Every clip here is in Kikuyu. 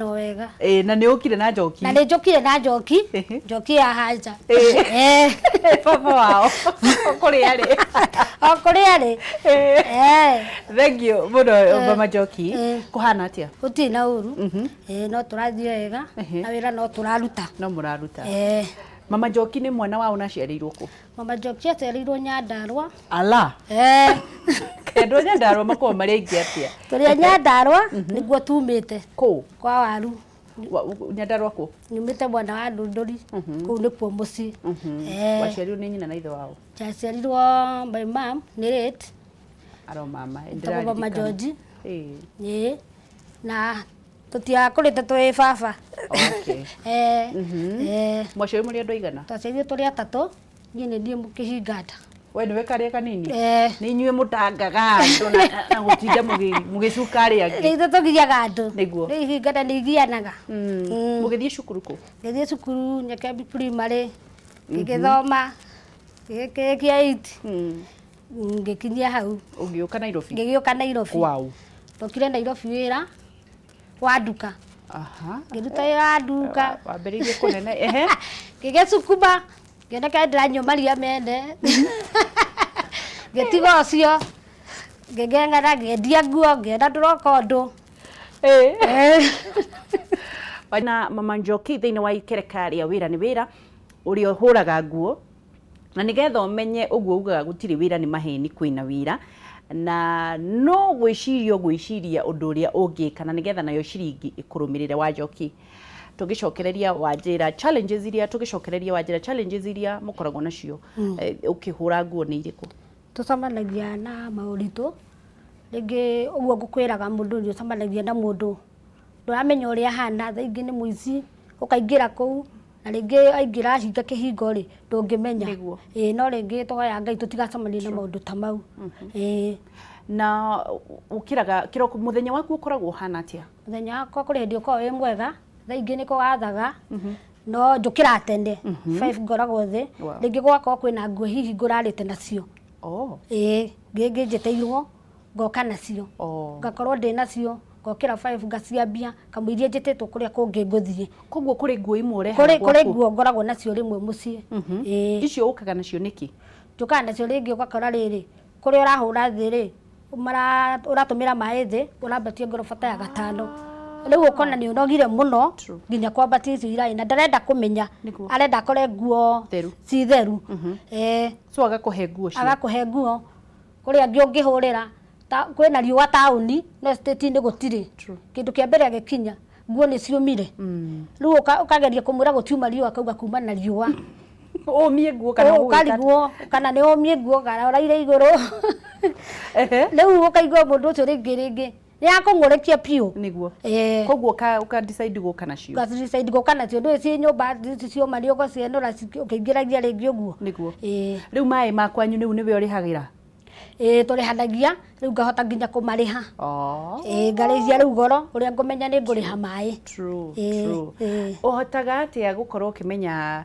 No wega. Ĩĩ, na nĩ ũkire na njoki. Na nĩ njũkire na njoki. Njoki ya hanja. Ĩĩ. Baba wao. Kũrĩa arĩ. O kũrĩa arĩ. Eh. Thank you mũno mama Njoki. Kũhana atĩa? Gũtirĩ na ũru. Ĩĩ no tũrathiĩ wega. Na wĩra no tũraruta. No mũraruta. Eh. Mama Njoki nĩ mwana wa ũnaciarĩirwo kũ? Mama Njoki aciarĩirwo Nyandarua. Ala. Eh. Andũ a Nyandarua makoragwo marĩ aingĩ atĩa? Tũrĩ a Nyandarua nĩguo tumĩte. Kũ? Kwa Waru. Nyandarua kũ? Nyumĩte mwena wa Ndũndũri. Kũu nĩkuo mũciĩ. Eh. Waciarirwo nĩ nyina na ithe wao? Njaciarirwo my mom nĩ late. Aro mama. Etagwo Mama George. Ĩĩ. Na tũtiakũrĩte twĩ baba. Okay. Eh. Eh. Mwaciarirwo mũrĩ andũ aigana? Twaciarirwo tũrĩ atatũ. Niĩ nĩ niĩ kĩhinga nda. We nĩwe karĩa kanini? Eh. Nĩ inyuĩ mũtangaga andũ na, na gũtinda mũgĩcuka arĩa angĩ. Nĩ ithuĩ tũgiaga andũ. Nĩguo. Rĩu ihinga nda nĩ igianaga. Mũgĩthiĩ cukuru kũ? Ngĩthiĩ cukuru Nyakembi Primary, ngĩgĩthoma, ngĩgĩkĩrĩkia eight, ngĩkinyia hau. Ũgĩũka Nairobi? Ngĩgĩũka Nairobi. Kwaũ? Ndokire Nairobi wĩra wa nduka. Aha. Ngĩruta wĩra wa nduka. Wambĩrĩirie kũnene. Ehe. Ngĩgĩcukuma, ngĩona ndĩranyua maria mene. Ngĩtiga ũcio, ngĩng'eng'ana ngĩendia nguo, ngĩona ndũroka ũndũ. Na Mama Njoki thĩinĩ wa ikereka rĩa wĩra nĩ wĩra, ũrĩa ũhũraga nguo, na nĩgetha ũmenye ũguo ugaga gũtirĩ wĩra nĩ maheni kwĩna wĩra, na no gwĩciria ũgwĩciria ũndũ ũrĩa ũngĩka na nĩgetha nayo ciringi ĩkũrũmĩrĩre. Wa Njoki, tũgĩcokereria wanjĩra challenges iria tũgĩcokereria wanjĩra challenges iria mũkoragwo nacio ũkĩhũra nguo nĩ irĩkũ? Tũcemanagia na maũritũ, rĩngĩ ũguo ngũkwĩraga mũndũ nĩ ũcemanagia na mũndũ ndũramenya ũrĩa ahana, thaa ingĩ nĩ mũici, ũkaingĩra kũu na rĩngĩ aingĩra ahinga kĩhingo rĩ, ndũngĩmenya. Nĩguo. Ĩĩ no rĩngĩ tũhoya Ngai tũtigacemanie na maũndũ ta mau. Ĩĩ. Na ũkĩraga kĩroko, mũthenya waku ũkoragwo ũhana atĩa? Mũthenya wakwa kũrĩ hĩndĩ ũkoragwo wĩ mwega, thaa ingĩ nĩ kũgathaga, no njũkĩraga tene, 5 ngoragwo thĩ, rĩngĩ gwakorwo kwĩna nguo hihi ngũrarĩte nacio. Ĩĩ, rĩngĩ njĩtĩirwo ngoka nacio, ngakorwo ndĩ nacio, ngokĩra 5 ngaciambia, kamũiria njĩtĩtwo kũrĩa kũngĩ ngũthiĩ. Koguo kũrĩ nguo imwe ũrehaga Kũrĩ gwaku? kũrĩ nguo ngoragwo nacio rĩmwe mũciĩ. Ĩĩ. Icio ũkaga nacio nĩkĩ? Njũkaga nacio rĩngĩ ũgakora rĩrĩ, kũrĩa ũrahũra thĩ rĩ, ũratũmĩra maĩ thĩ, ũrambatia ngoroba ta ya gatano. Rĩu ũkona nĩ ũnogire mũno nginya kwambatia icio iraĩ na ndarenda kũmenya, arenda akore nguo Theru. ci theru. Eh. So agakũhe nguo cio. Agakũhe nguo. Kũrĩ angĩ ũngĩhũrĩra, ta kwĩna riũa taũni no estate-inĩ gũtirĩ. Kĩndũ kĩa mbere agĩkinya, nguo nĩ ciũmire. Rĩu ũkageria kũmwĩra gũtiuma riũa akauga kuma na riũa. Ũmie nguo kana ũgwĩka atĩa? Ũkarigwo kana nĩ ũmie nguo kana ũraire igũrũ. Rĩu ũkaigua mũndũ ũcio rĩngĩ rĩngĩ nĩ akũng'ũrĩkia biũ. Nĩguo. Ĩĩ. Koguo ũka decide gũka nacio. Ũka decide gũka nacio ndũĩ ciĩ nyũmba cioma nĩ ũgũcienũra ũkĩingĩragia rĩngĩ ũguo. Nĩguo. Ĩĩ. Rĩu maĩ ma kwanyu rĩu nĩwe ũrĩhagĩra? Ĩĩ tũrĩhanagia rĩu ngahota nginya kũmarĩha. Oh. Ĩĩ ngarĩhia rĩu goro ũrĩa ngũmenya nĩ ngũrĩha maĩ. True, Ĩĩ, true. ĩĩ. Ũhotaga atĩa gũkorwo ũkĩmenya,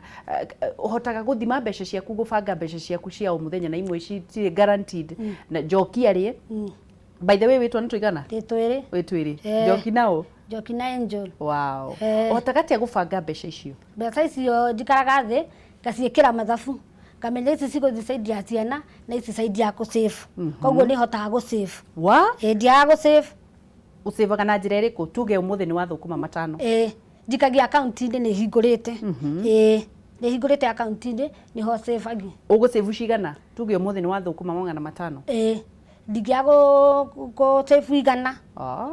ũhotaga gũthima mbeca ciaku, gũbanga mbeca ciaku cia o mũthenya na imwe citirĩ guaranteed na Njoki arĩe. By the way wĩ twana tũigana? Twĩ twĩrĩ. Wĩ twĩrĩ. Ĩĩ. Njoki na ũ? Njoki na Angel. Wow. Ĩĩ. Ũhotaga atĩa gũbanga mbeca icio? Mbeca icio njikaraga thĩ ngaciĩkĩra mathabu ngamenya ici cigũthiĩ side ya ciana na ici side ya kũ save. Koguo nĩ hotaga gũ save. Wa? Ĩĩ ndiagaga gũ save. Ũsĩvaga na njĩra ĩrĩkũ? Tuge ũmũthĩ nĩ wathũkũma matano. Ĩĩ njikagia akaunti-inĩ nĩ hingũrĩte. Ĩĩ nĩ hingũrĩte akaunti-inĩ nĩho savagia. Ũgũ save cigana? Tuge ũmũthĩ nĩ wathũkũma 500. Ĩĩ ndingĩaga gũ save 100.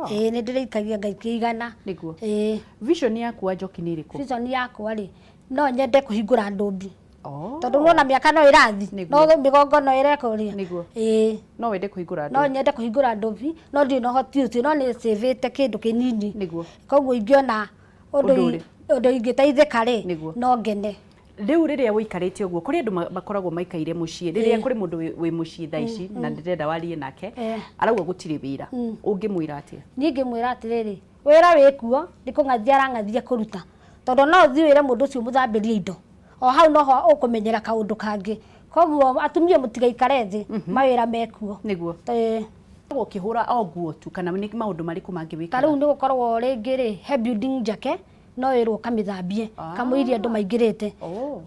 Ĩĩ nĩ ndĩrĩikagia ngaikia 100. Nĩguo. Ĩĩ. Vision yaku wa Njoki nĩ ĩrĩkũ? Vision yakwa rĩ, no nyende kũhingũra ndũmbi. Oh. Tondũ nĩwona mĩaka no ĩrathi, Nĩguo. no mĩgongo no ĩreka ũrĩa. Nĩguo. Ĩĩ. No wende kũhingũra No ndũmbi. nyende kũhingũra ndũmbi, no ndirĩ na ũhoti ũcio, no nĩ save ĩte kĩndũ kĩnini. Nĩguo. Koguo ingĩona ũndũ Ũndũ ũrĩ. ũndũ ingĩteithĩka rĩ, Nĩguo. no ngene. Rĩu rĩrĩa ũikarĩte ũguo, kũrĩ andũ makoragwo maikaire mũciĩ, rĩrĩa kũrĩ mũndũ wĩ mũciĩ thaa ici na ndĩrenda warie nake, arauga gũtirĩ wĩra, ũngĩmwĩra atĩa? Niĩ ingĩmwĩra atĩrĩrĩ, wĩra wĩkuo, nĩ kũng'athia arang'athia kũruta. Tondũ no ũthiĩ wĩre mũndũ ũcio mũthambĩrie indo, o hau noho ũkũmenyera kaũndũ kangĩ. Koguo atumia mũtigaikare thĩ, mawĩra mekuo. Nĩguo. Ĩĩ. Ũkĩhũra o nguo tu kana nĩ maũndũ marĩkũ mangĩ Ta wĩkaga? Rĩu nĩ gũkorwo rĩngĩ rĩ, he building njake no ĩrwo ũkamĩthambie kamũiria andũ maingĩrĩte.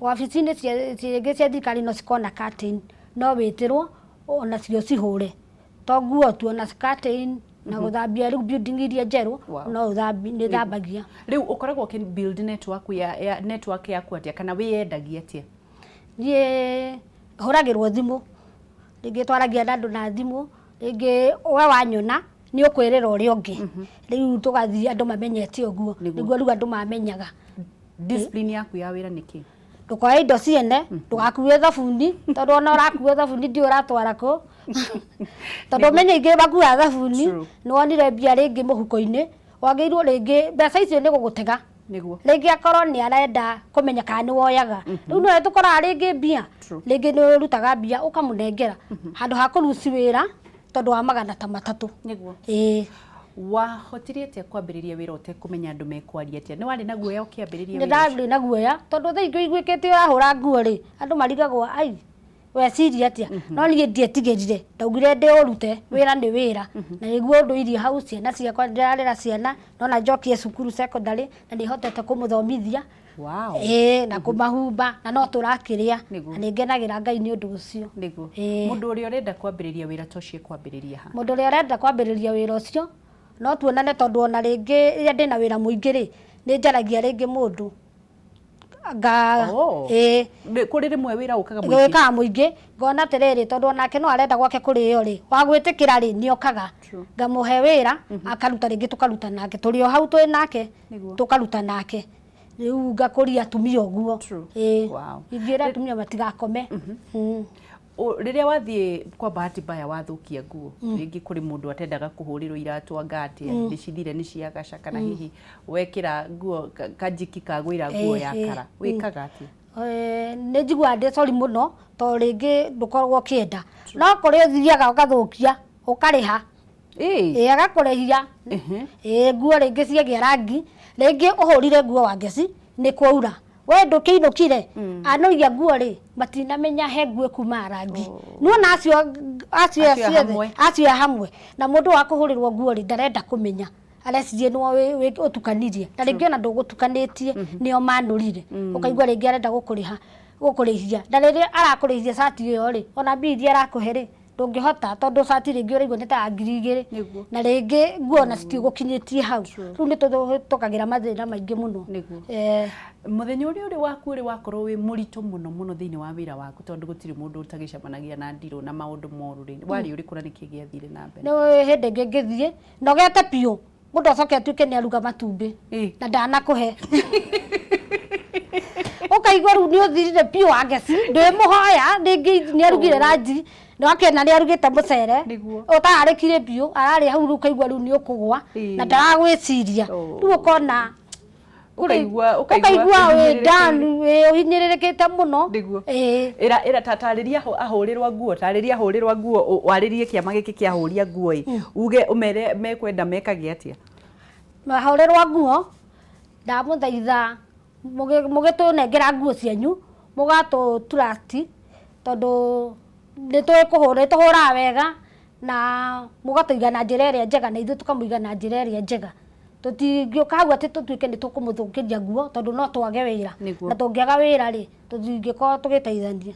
Wabici-inĩ rĩngĩ cia thirikari no cikorwo na curtain, no wĩtĩrwo onacio cihũre. To nguo tu, ona curtain na gũthambia rĩu building iria njerũ no ũthambie, nĩ thambagia. Rĩu ũkoragwo ũkĩ build network ya network yaku atĩa kana wĩyendagia atĩa? Niĩ hũragĩrwo thimũ, rĩngĩ twaragia na andũ na thimũ, rĩngĩ we wanyona nĩ ũkwĩrĩra ũrĩa ũngĩ, rĩu tũgathiĩ andũ mamenyete ũguo, nĩguo rĩu andũ mamenyaga. Discipline yaku ya wĩra nĩ kĩ? Ndũkoe indo ciene, ndũgakue thabuni, tondũ ona ũrakua thabuni ndiũĩ ũratwara kũ, tondũ ũmenye ingĩ makuaga thabuni, nĩ wonire mbia rĩngĩ mũhuko-inĩ, wagĩrĩirwo rĩngĩ mbeca icio nĩ gũgũtega. Rĩngĩ akorwo nĩ arenda kũmenya kana nĩ woyaga. Rĩu nĩwe tũkoraga rĩngĩ mbia, rĩngĩ nĩ ũrutaga mbia ũkamũnengera handũ ha kũruci wĩra tondũ wa 300. Ĩĩ. Wahotire atĩa kwambĩrĩria wĩra ũtekũmenya andũ mekwaria atĩa? Nĩ warĩ na guoya ũkĩambĩrĩria Nĩ wĩra ũcio? Ndarĩ na guoya tondũ thaa ingĩ ũiguĩkĩte ũrahũra nguo rĩ, andũ marigagwo ai weciria atĩa, no niĩ ndietigĩrire, ndaugire ndĩũrute, wĩra nĩ wĩra, na nĩguo ndũirie hau ciana ciakwa, ndĩrarera ciana, no na njokie cukuru secondary na nĩ hotete kũmũthomithia. Ĩĩ, na kũmahumba na no tũrakĩrĩa na nĩ ngenagĩra Ngai nĩ ũndũ ũcio. Ĩĩ. Mũndũ ũrĩa ũrenda kwambĩrĩria wĩra ta ũcio ekwambĩrĩria ha? Mũndũ ũrĩa ũrenda kwambĩrĩria wĩra ũcio no tuonane, tondũ ona rĩngĩ rĩrĩa ndĩna wĩra mũingĩ rĩ, nĩ njaragia rĩngĩ mũndũ nga. Ĩĩ. Kũrĩ rĩmwe wĩra ũkaga mũingĩ? Ũkaga mũingĩ, ngona atĩrĩrĩ, tondũ onake no arenda gwake kũrĩo rĩ, wa gwĩtĩkĩra rĩ, nĩ okaga, ngamũhe wĩra akaruta, rĩngĩ tũkaruta nake tũrĩ o hau twĩ nake, tũkaruta nake, rĩu ngakũria atumia ũguo. Ĩĩ. Ingĩra atumia matigakome. Rĩrĩa wathiĩ kwa bahati mbaya wathũkia nguo, rĩngĩ kũrĩ mũndũ atendaga kũhũrĩrwo iratũ anga atĩa, nĩ cithire nĩ ciagaca, kana hihi wekĩra nguo kanjiki kagwĩra nguo ya kara, wĩkaga atĩa? Nĩ njiguaga ndĩ sorry mũno, tondũ rĩngĩ ndũkoragwo ũkĩenda, no kũrĩ ũthiaga ũgathũkia ũkarĩha. Ĩĩ, agakũrĩhia. Ĩĩ, nguo rĩngĩ ciagĩa rangi, rĩngĩ ũhũrire nguo wa ngeci nĩ kwaura, we ndũkĩinũkire, anũria nguo rĩ, matinamenya he nguo ĩkumaga rangi, nĩwona acio acio ciothe acio hamwe na mũndũ wa kũhũrĩrwo nguo rĩ, ndarenda kũmenya, areciria nĩwe ũtukanirie, na rĩngĩ ona ndũgũtukanĩtie, nĩo manũrire, ũkaigua rĩngĩ arenda gũkũrĩha, gũkũrĩhia, na rĩrĩa arakũrĩhia cati ĩyo rĩ, ona mbia iria arakũhe rĩ, ndũngĩhota, tondũ cati rĩngĩ ũraigua nĩ ta ya 2000, na rĩngĩ nguo ona citigũkinyĩtie hau. Rĩu nĩ tũhĩtũkagĩra mathĩna maingĩ mũno. Mũthenya ũrĩa ũrĩ waku ũrĩ wakorwo wĩ mũritũ mũno mũno thĩinĩ wa wĩra waku, tondũ gũtirĩ mũndũ ũtagĩcemanagia na ndirũ na maũndũ moru rĩ, warĩ ũrĩkũ na nĩkĩ gĩathire na mbere? Nĩ hĩndĩ ĩngĩ ngĩthiĩ nogete biũ, mũndũ acoke atuĩke nĩ aruga matumbĩ na ndanakũhe, ũkaigua rĩu nĩ ũthirire biũ wa ngeci, ndwĩmũhoya rĩngĩ, nĩ arugire ranji nĩ wakĩona nĩ arugĩte mũcere ũtararĩkire biũ, ararĩa hau, rĩu ũkaigua rĩu nĩ ũkũgwa na ndaragwĩciria, rĩu ũkona ũkaigua ũkaigua wĩ down, wĩ ũhinyĩrĩrĩkĩte mũno. Ĩra ĩra ta tarĩria ahũrĩrwa nguo, tarĩria ahũrĩrwa nguo, warĩrie kĩama gĩkĩ kĩahũria nguo ĩ, uge ũmere mekwenda mekage atĩa? Mahũrĩrwa nguo, ndamũthaitha mũgĩtũnengera nguo cianyu, mũgatũ trust, tondũ nĩ tũĩ kũhũra, nĩ tũhũraga wega, na mũgatũiga na njĩra ĩrĩa njega, na ithuĩ tũkamũiga na njĩra ĩrĩa njega. Tũtingĩũka hau atĩ tũtuĩke nĩ tũkũmũthũkĩria nguo, tondũ no twage wĩra, na tũngĩaga wĩra rĩ, tũtingĩkorwo tũgĩteithania.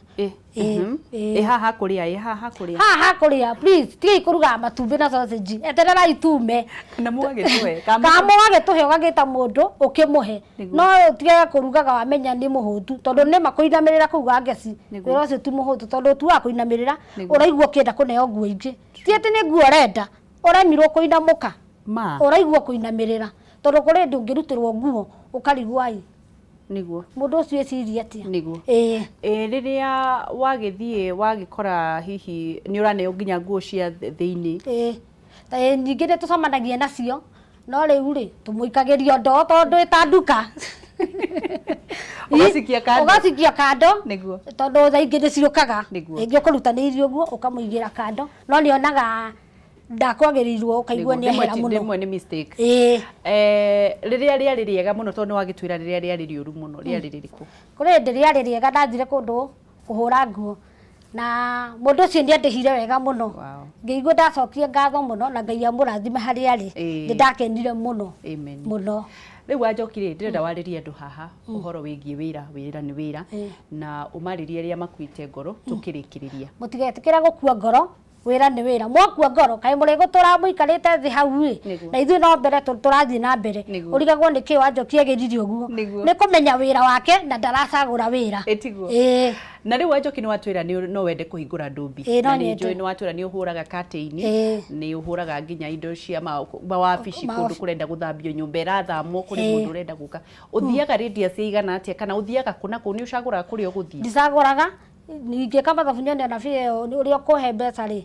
Ĩ haha kũrĩa, ĩ haha kũrĩa? Haha kũrĩa, please tigai kũrugaga matumbĩ na sausage, etererai tume. Kana mũgagĩtũhe. Kana mũgagĩtũhe, ũgagĩta mũndũ ũkĩmũhe, no ũtige kũrugaga wamenya nĩ mũhũtu, tondũ nĩma kũinamĩrĩra kũu wa ngeci, wĩra ũcio ti mũhũthũ, tondũ ũtuaga kũinamĩrĩra ũraigua ũkĩenda kũneo nguo ingĩ, ti atĩ nĩ nguo ũrenda, ũremirwo kũinamũka, ũraigua kũinamĩrĩra, tondũ kũrĩ hĩndĩ ũngĩrutĩrwo nguo ũkarigwo ai mũndũ ũcio eciria atĩa. Ĩĩ. Rĩrĩa wagĩthiĩ wagĩkora hihi nĩ ũraneo nginya nguo cia thĩinĩ? Ĩĩ, nyingĩ nĩ tũcemanagia nacio, no rĩu rĩ, tũmũikagĩria ndoo tondũ ĩta nduka. Ũgacikia kando. Ũgacikia kando. Tondũ thaa ingĩ nĩ ciũkaga. Rĩngĩ ũkũrutanĩirie ũguo ũkamũigĩra kando, no nĩ onaga ndakwagĩrĩirwo, ũkaigua nĩ ehera mũno. Rĩmwe nĩ mistake. Ĩĩ. Rĩrĩa rĩarĩ rĩega mũno, tondũ nĩ wagĩtwĩra rĩrĩa rĩarĩ rĩũru mũno, rĩarĩ rĩrĩkũ? Kũrĩ hĩndĩ rĩarĩ rĩega, ndathire kũndũ kũhũra nguo, Na mũndũ ũcio nĩ andĩhire wega mũno. Wow. Ngĩigua ndacokia ngatho mũno na Ngai amũrathime harĩa arĩ. Nĩ ndakenire mũno. Amen. Mũno. Rĩu Wanjoki rĩ, ndĩrenda warĩrie andũ haha ũhoro wĩgiĩ wĩra, wĩra nĩ wĩra, na ũmarĩrie arĩa makuĩte ngoro tũkĩrĩkĩrĩria. Mũtigetĩkĩre gũkua ngoro, wĩra nĩ wĩra. Mwakua ngoro, kaĩ mũrĩgũtũra mũikarĩte thĩ hau ĩ, Nĩguo. na ithuĩ no mbere tũrathiĩ na mbere. Nĩguo. Ũrigagwo nĩ kĩ Wanjoki agĩririe ũguo. Nĩguo. Nĩ kũmenya wĩra wake na ndaracagũra wĩra. Ĩ tiguo? Ĩĩ. Na rĩu Wanjoki nĩ watwĩra nĩ no wende kũhingũra ndũmbi. Ĩĩ, no Na nĩ nyende. njũĩ nĩ watwĩra nĩ ũhũraga curtain, Ĩĩ. nĩ ũhũraga nginya indo cia mawabici kũndũ kũrenda gũthambio, nyũmba ĩrathamwo, kũrĩ Ĩĩ. mũndũ ũrenda gũka. Ũthiaga radius ĩigana atĩa kana ũthiaga kũ na kũ, nĩ ũcagũraga kũrĩa ũgũthiĩ? Ndicagũraga, ingĩka mathabu nyone ona bia ĩyo ũrĩa ũkũhe mbeca rĩ,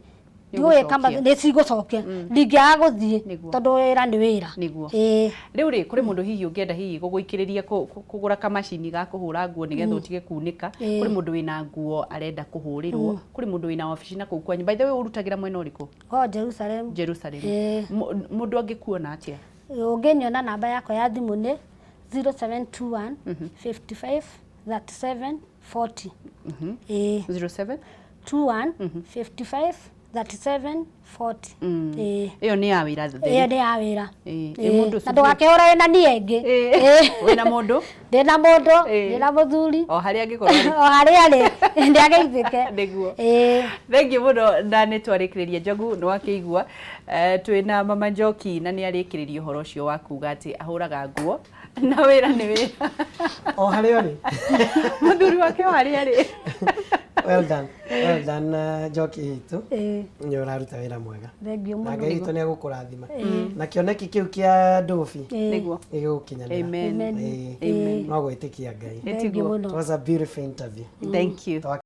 Nĩ ndigũgĩka ũgũcokia. nĩ cigũcokia. Ndingĩaga gũthiĩ Nĩguo. tondũ wĩra nĩ wĩra. Nĩguo. Ĩĩ. Rĩu rĩ, kũrĩ mũndũ hihi ũngĩenda hihi gũgũikĩrĩria kũgũra kamacini ga kũhũra nguo nĩgetha ũtige kunĩka, kũrĩ mũndũ wĩna nguo arenda kũhũrĩrwo, kũrĩ mũndũ wĩna wabici na kũu kwanyu. By the way, ũrutagĩra mwena ũrĩkũ? O Jerusalem. Jerusalem. Ĩĩ. Mũndũ angĩkuona atĩa? Ũngĩnyona namba yakwa ya thimũ nĩ 0721 55 37 40. Ĩĩ. 07? 21 55 37 40. Ĩĩ. Ĩyo nĩ ya wĩra theri. Ĩyo nĩ ya wĩra. Ĩĩ. Ĩĩ. Ĩ mũndũ Na ũcio ndũgakĩhũre wĩna niĩ ĩngĩ. Ĩĩ. Wĩna mũndũ? Ndĩna mũndũ, Ĩĩ. ndĩna mũthuri. O harĩa angĩkorwo arĩ. O harĩa arĩ, nĩ ageithĩke. Nĩguo. Ĩĩ. Thengiũ mũno na nĩ twarĩkĩrĩria Njogu nĩ wakĩigua twĩna Mama Njoki na nĩ arĩkĩrĩria ũhoro ũcio wa kuga atĩ ahũraga nguo na wĩra nĩ wĩra. O harĩa ũrĩ. Mũthuri wake o harĩa arĩ. Well done. Well done, Njoki witũ. Ĩĩ. Nĩ ũraruta wĩra mwega. Thengiũ Na mũno. Ngai witũ nĩ egũkũrathima. Na kĩoneki kĩu kĩa ndũbi Ĩĩ. Nĩguo. nĩ gĩgũkinyanĩra. Amen. Amen. Ĩĩ. Amen. No gwĩtĩkia Ngai. Thengiũ mũno. It was a beautiful interview. Thank you. Twa